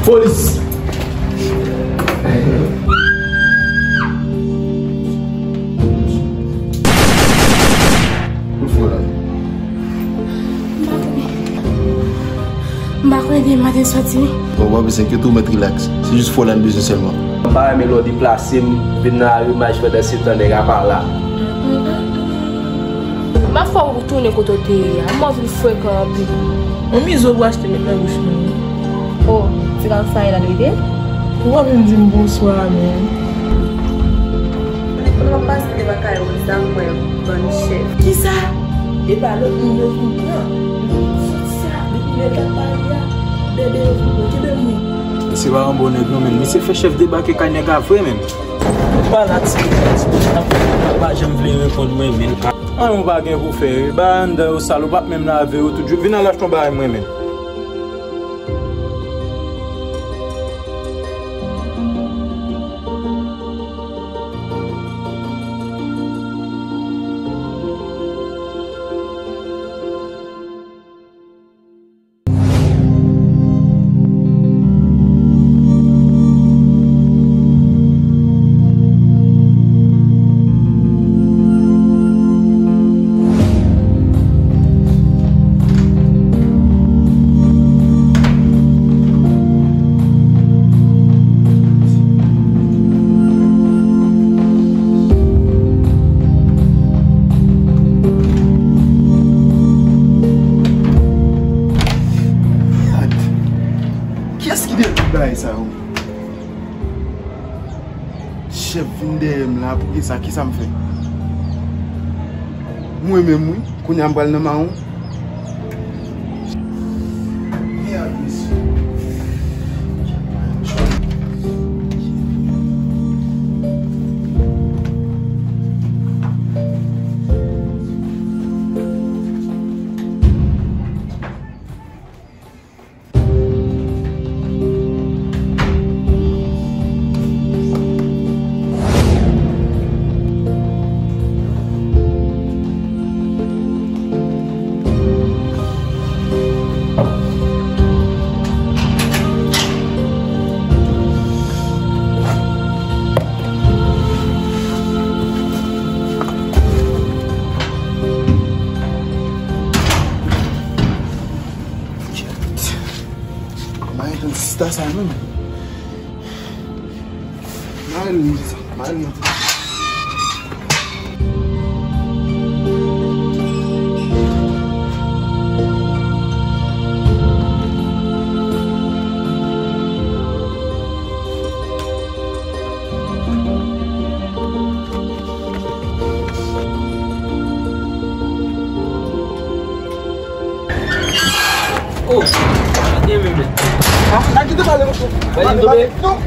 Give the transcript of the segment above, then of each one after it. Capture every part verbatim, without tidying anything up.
Polis! Kout fre la. M pa konnen. M pa konnen de maten soti. Bon, w ap bezwen ke tou mèt rilaks. Se jis fò la n bezwen sèlman. M pa renmen lè w deplase m, vin nan arimaj pandan se tan nèg a pa la. M ap fè w tounen kote w te ye a. M wè w vin frekan anpil. On mizo pou achte met nan bouch mwen. O, se konsa e la dwe de? Ou pa menm di m bonswa, men. Kounye w ap pase devan kay Rosa, m wè bann chèf. Kisa? E pa lòt moun yo vin pran. Pitit sa, depi lè l t ap pale a, bebe yo vin pran. Kenbe m wi. Misye pa yon bon nèg non, men misye fè chèf debake kay nèg a vre, men. Ou pa natirèl, ti mesye, ou pa janm vle reponn mwen, men. An, ou pa gen pou fè, wi. Bagay anndan yo sal, ou p ap menm lave yo tout jou. Vin al achte yon bagay mwen, men. Kiyès ki dèyè tout bagay sa yo? Chèf vin dèyè m la, poukisa? Kisa m fè? Mwen menm, wi. Kounye a m pral nan mawon. Mèd, mesye. Mwen tann sista sa menm. Mwen tann sista sa menm. Oh, gade men men. Ah, la ki te pale mwen. Pale m tonbe. Non.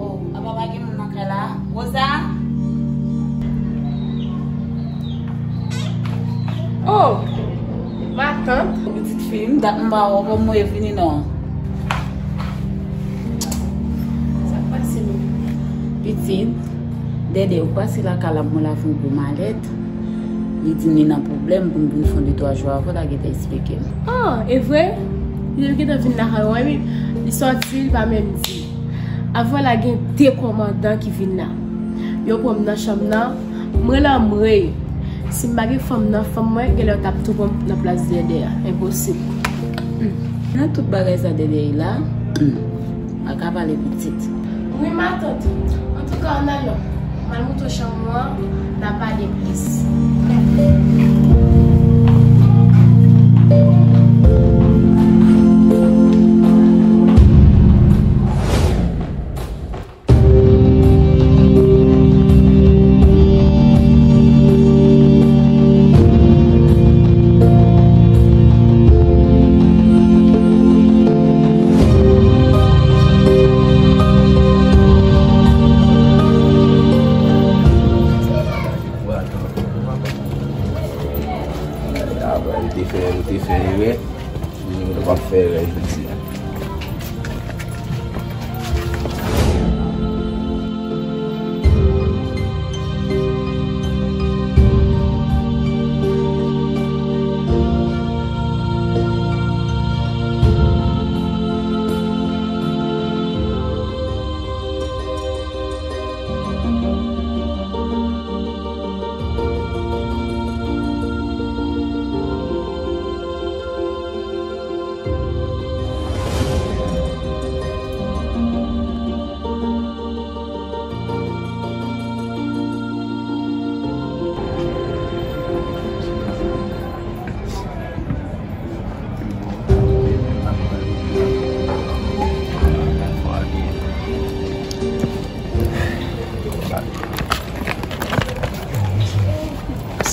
Oh, apa pa gen moun nan kay la? Rosa? Oh, matant. Pitit fi, m dat m pa wè w, kòman w vini non? Sa k pase menm? Pitit, Dèdè, ou pase lakay la, mwen la avèk yon gwo malèt. Li di m li nan pwoblèm pou m vin fè yon de twa jou avè w, la gentan esplike m. Oh, e vre? Li gentan vin lakay ou, wi. Li sòti, li pa menm di. Avè w la gen de kòmandan ki vin la. Yo pran m nan chanm nan, m rele anmwey. Si m pa gen fanm nan, fanm mwen genlè t ap tou pran nan plas Dèdè a. Enposib. Hmm. Nan tout bagay sa Dèdè ye la, hmm, pa ka pale pitit. Wi, matant. Antouka, ann al non. M al monte w chanm ou an, n a pale plis. Apre m te fè, m te fè erè, nou p ap fè erè jodi a.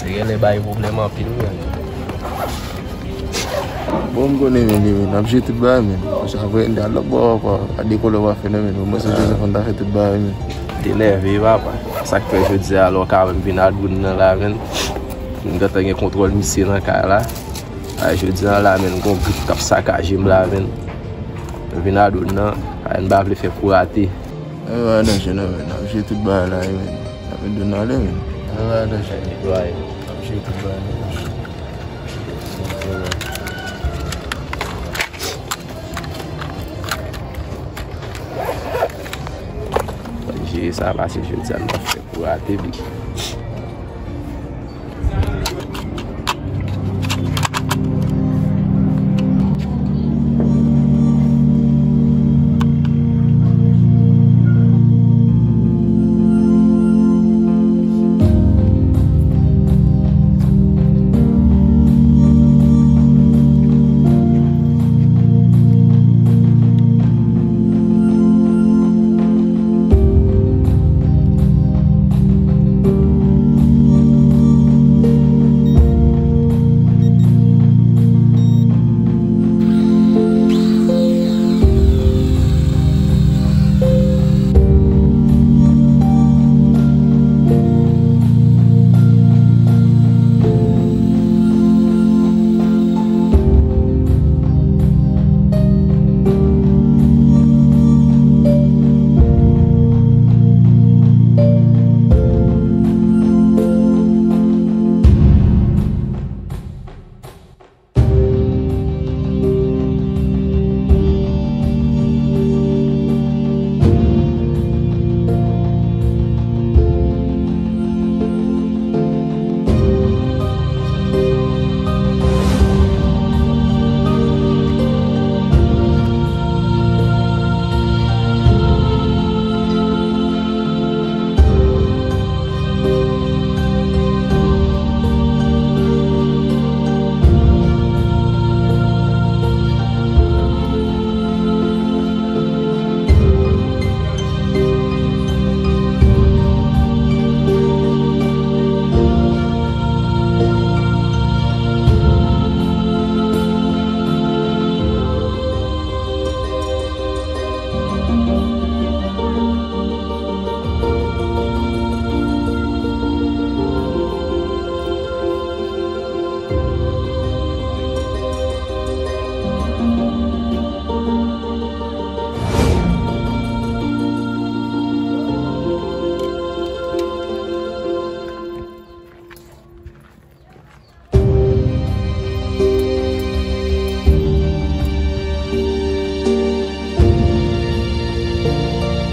Se genlè bay pwoblèm anpil, wi. Bon, m konnen men li, men, n ap jere tout bagay, men. Paske apre, n te al lòt bò ankò, a de kolè w ap fè, non, men. Mwen, se Joseph, an ta fè tout bagay, men. Te nève, papa. Sa k fè jodi a, lè w ka wè m vin adoun nan la, men. M gentan gen kontwòl misye nan kay la. A, jodi a la, men, gon grip k ap sakaje m la, men. M vin adoun nan, a, m pa vle fè kou rate. Ann pa danje non, men. N ap jere tout bagay la, men. N ap met dlo nan ale, men. Ann pa danje. Netwaye. N ap jere tout bagay, men. Jere sa, pase jodi a, n ap fè kou rate, big.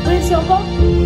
Presyon ankò?